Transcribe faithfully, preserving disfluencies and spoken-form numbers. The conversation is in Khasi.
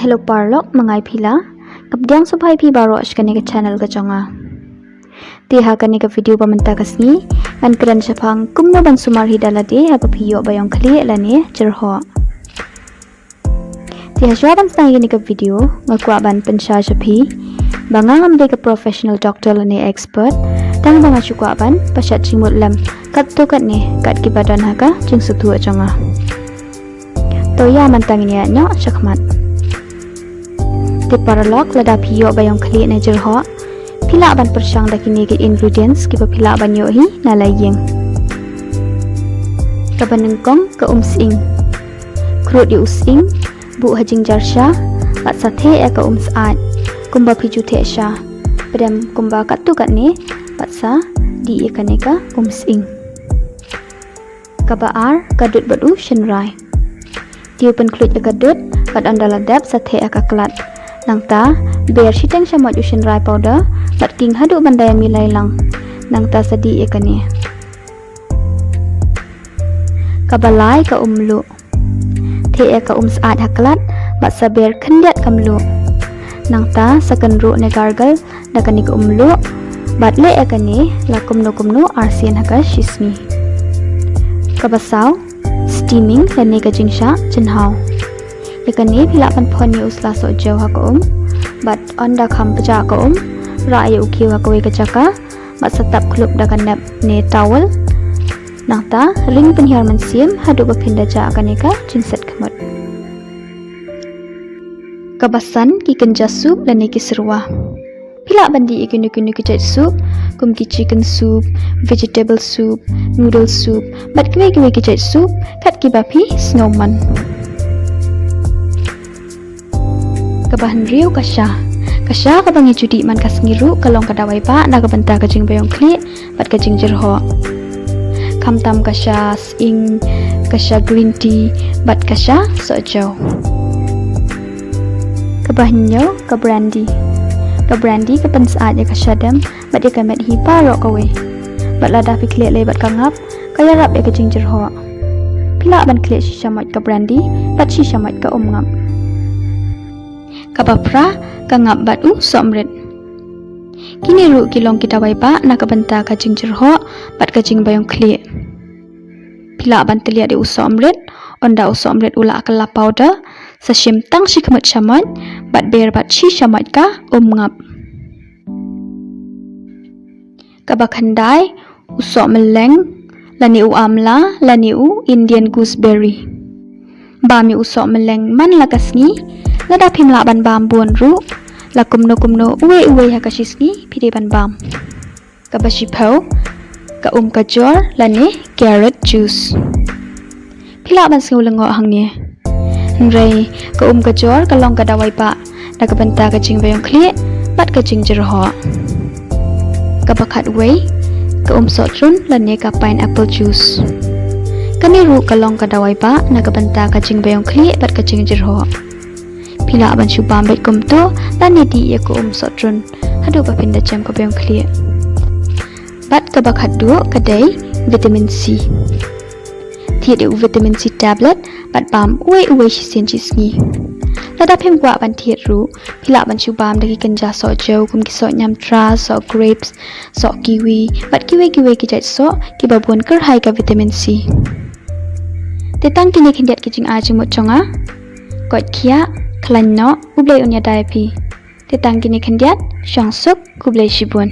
Hello paralok, ma nga i Phila. Nga pdiang sngewbha ïa phi baroh sha kane ka channel ka jong nga. Te ha kane ka video ba mynta ka sngi ngan kren shaphang kumno ban sumar hi da lade haba phi ïoh ba ïong khlieh lane jyrhoh. Te ha shuwa ban sdang ïa kane ka video nga kwah ban pynshai sha phi ba nga ngam dei ka professional doctor lane expert, tang ba nga shu kwah ban pynshai jingmut lem katto katne kat kiba don ha ka jingsngewthuh jong nga. To ïa mynta ngin ïa ïaid noh shakhmat. Te paralok, lada phi ïoh ba ïong khlieh ne jyrhoh, phi lah ban pyrshang da kine ki ingredients kiba phi lah ban ïoh hi na la ïing. Kaba nyngkong, ka um sying. Khrud ïa u sying, buh ha jingjar sha, bad sa theh ïa ka um syaid kumba phi ju theh sha. Pdem kumba katto katne, bad sa dih ïa kane ka um sying. Kaba ar, ka dud bad u shynrai. Te u pynkhluit ïa ka dud bad ynda la dep sa theh ïa ka klat. Nangta ber shiteng shamoit u shynrai powder bad king haduh ban da ïa milai lang. Nangta sa dih ïa kane. Kaba lai, ka um mluh. Theh ïa ka um syaid ha klat bad sa ber khyndiat ka mluh. Nangta sa kynruh ne gargle da kane ka um mluh bad leh ïa kane la kumno kumno arsien ha ka shisngi. Kaba saw, steaming lane ka jingshah jynhaw. Ïa kane phi lah ban phong ïa u sla sohjew ha ka um bad ynda kham pjah ka um, rah ïa u khiew ha kawei ka jaka bad sa tap khlub da ka nep ne towel. Nangta ring pynhiar mynsiem haduh ba phin da jah kane ka jingset khmut. Kaba san, ki kynja soup lane ki syrwa. Phi lah ban dih ïa kino kino ki jait soup kum ki chicken soup, vegetable soup, noodle soup bad kiwei kiwei ki jait soup kat kiba phi sngewmon. Kaba hynriew, ka sha. Ka sha kaba ngi ju dih man ka sngi ruh ka long ka dawai bah na ka bynta ka jingba ïong khlieh bad ka jingjyrhoh. Khamtam ka sha sying, ka sha green tea bad ka sha sohjew. Kaba hynñiew, ka brandy. Ka brandy ka pynsyaid ïa ka shadem bad ïa ka met hi baroh kawei. Bad lada phi khlieh lei bad ka ngap, ka ïarap ïa ka jingjyrhoh. Phi lah ban khlieh shi shamoit ka brandy bad shi shamoit ka um ngap. Kaba phra, ka ngap bad u sohmrit. Kine ruh ki long ki dawai bah na ka bynta ka jingjyrhoh bad ka jingba ïong khlieh. Phi lah ban tylliat ïa u sohmrit, ynda u sohmrit u la kylla powder, sa shim tang shi khmut shamoit bad ber bad shi shamoit ka um ngap. Kaba khyndai, u sohmylleng lane u amla lane u Indian gooseberry. Bam ïa u sohmylleng man la ka sngi, lada phim lah ban bam bun ruh, la kumno kumno uwei uwei ha ka shisngi phi dei ban bam. Kaba shiphew, ka um kajor lane carrot juice. Phi lah ban sngew lyngngoh hangne. Hynrei ka um kajor ka long ka dawai bah na ka bynta ka jingba ïong khlieh bad ka jingjyrhoh. Kaba khatwei, ka um sohtrun lane ka pineapple juice. Kane ruh ka long ka dawai bah na ka bynta ka jingba ïong khlieh bad ka jingjyrhoh. Phi lah ban shu bam beit kumto lane dih ïa ka um sohtrun haduh ba phin da jem ka ba ïong khlieh. Bad kaba khatduh ka dei vitamin C. Thied ïa u vitamin C tablet bad bam uwei uwei shisien shisngi. Lada phim kwah ban thied ruh, phi lah ban shu bam da ki kynja sohjew kum ki sohñiamtra, soh grapes, soh kiwi bad kiwei kiwei ki jait soh kiba bun kyrhai ka vitamin C. Te tang kine khyndiat ki jingai jingmut jong nga. Koit khiah, khlaiñ noh, U Blei un ïada ïa phi. Te tang kine khyndiat, shong suk, khublei shibun.